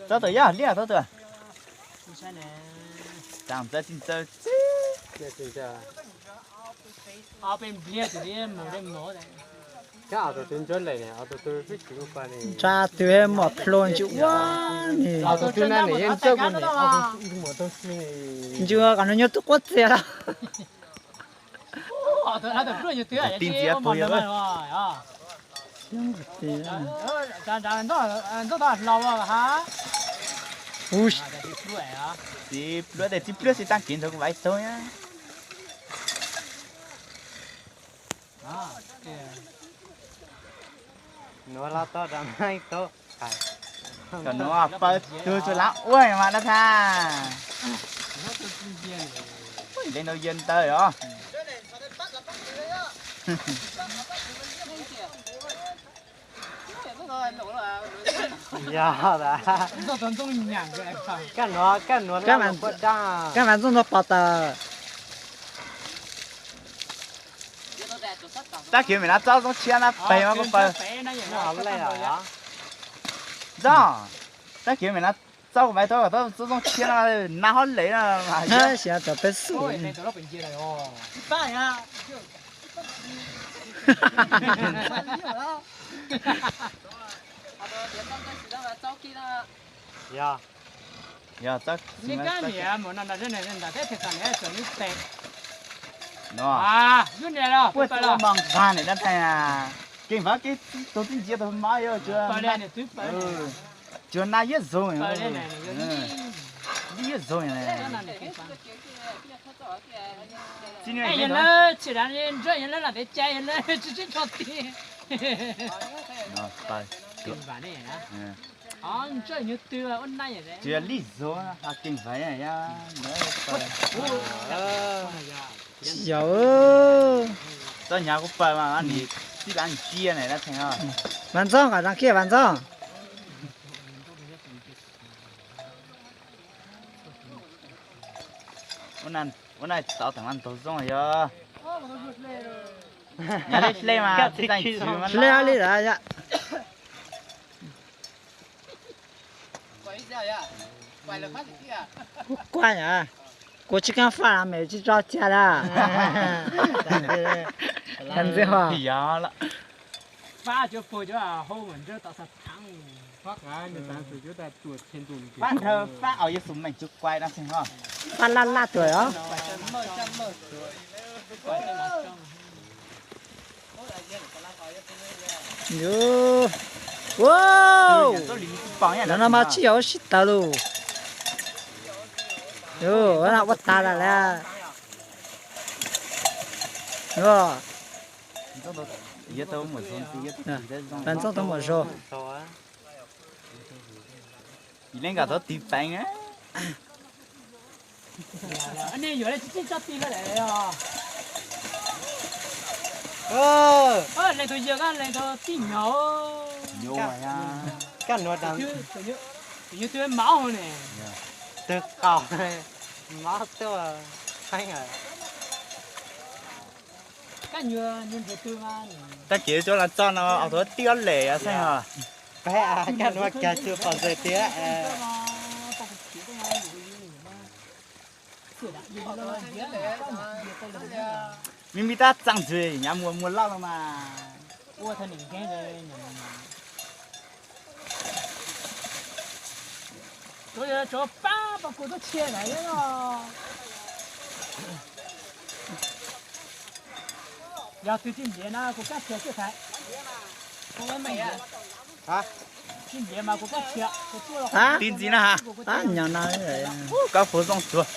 Txob tus yog liaj txob tus. Txav txav txi ntxaws txi. Ntsaj tus mom plho ntsis ua ni. Ntsaj kom nws nyob tub quab txias los. Ti ntxiv puag yog. Txiv pluab tes txiv pluab xwb tag kev ntxov kuv vais tau na. Nuav los tau rau Meej tau. Kom nuav paws tug tsuas lav ua mas dab tha. Leej ntau yawg ntawd os. Yog, kab nuav, kab nuav, kab nuav ntxooj ntxoo pov tawm. Tag kis mam li txob zoo tshiab na pem mas kuv paws. Ntxooj, tag kis mam li txob kuv paws tau txob zoo tshiab no na hov lem no. Xyov cov peb xub. Yog, yog, puab tsis ua mos nqag ne dab tha. Keej Fav kev tug tib ntsia tug mab yog tsuas, tsuas naj yeeb zoov, yeeb zoov. Yog lawv tsis dav ntsawj yog lawb lam tias cai yog lawb tsis tsis tso ti. Tsis yog lij zoov, Keej Fav yog. Tsis yog. Txob hnyav kuv paws mas nim tib lav ntsia na dab tsi. Vas Ntxoog, kom zoo kiag Vas Ntxoog. Ua na tov teem mas ntaug zoo yog. Nyav li hle mas, hle li lawm yom. Kuv kuaj yom, kuv tsis kaab faj me tsis tso tsa la. Ntxwg Hos, faj cov pug cov hau mas ntsawj tom xav thaav. Faj nrhaw faj aus Yexus meem tsuv kuai dab tsi ho. Faj laj laj tuaj os. Ua, no mas tsis yog ua sib tawv lus. Ua tas lawm lauj. Vas Ntxoog tau muaj zog. Leej nkawd tau tiv peev. Leej twg yawg, leej twg tij nyog. Kab nuav, tus nyuag twg mab ne, twg qaug mab tuaj. Tag kis cov lav txog no, tub tij ob lem xeeb os. Peb kab nuav kag txug pom ntxawg tiag. Me me tab txaaj ntxwg nyav muag muag loj no mas. Yog twg tsis ntiav na kuv kab txhia tij thaiv. Tij ntxiv na ha. Kab puv zoo tsuag.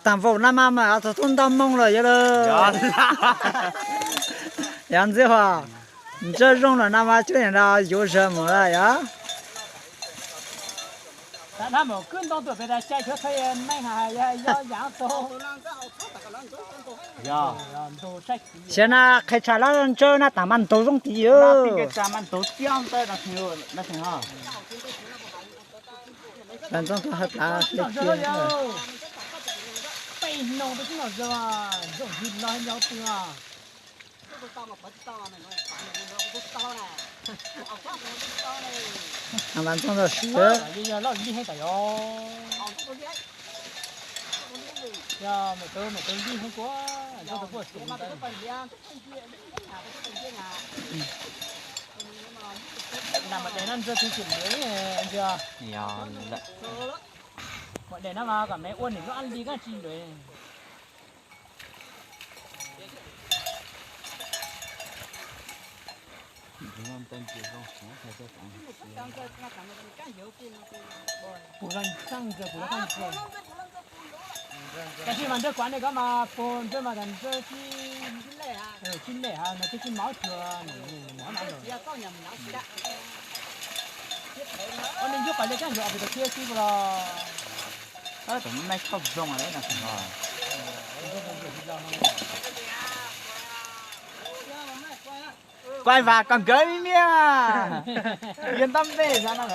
Taag vaum na mas mas tug tub ntau moo lawm yog lawm. Yog ntxiv hos, ntsawj zoo lawm na mas cuab niam nrog yuav zawg mus lawm yog. Xav na qhia tshaj lawm ntsawj na tas mas ntaug zoo tid. Vas Ntxoog tau hawv tas hle kiag. Ntxoog ntxoog siab. Yog loj li heev tas yog. Yog me tub me tub li heev kuv. Ntxoog tus kuj su. Nag mas de no ntxawg tsis tsim lawm. Muaj de no mas kom me ua nws lub ab li koj tsis lawm. Puag loj ntxeeg ntawd puag loj ntxeeg. Tab sis mas ntawd kuv ne koj mas puag ntawd mas ntawd tsis, tsis lej ha, no twb tsis maub cuag nws, nws maub na. Ua nws ncub qhov li koj yuav pem tau kiag xwb puas los? Tab tom me thauj zoo no. Quay vào còn gới miếng. Yên tâm về giá nào.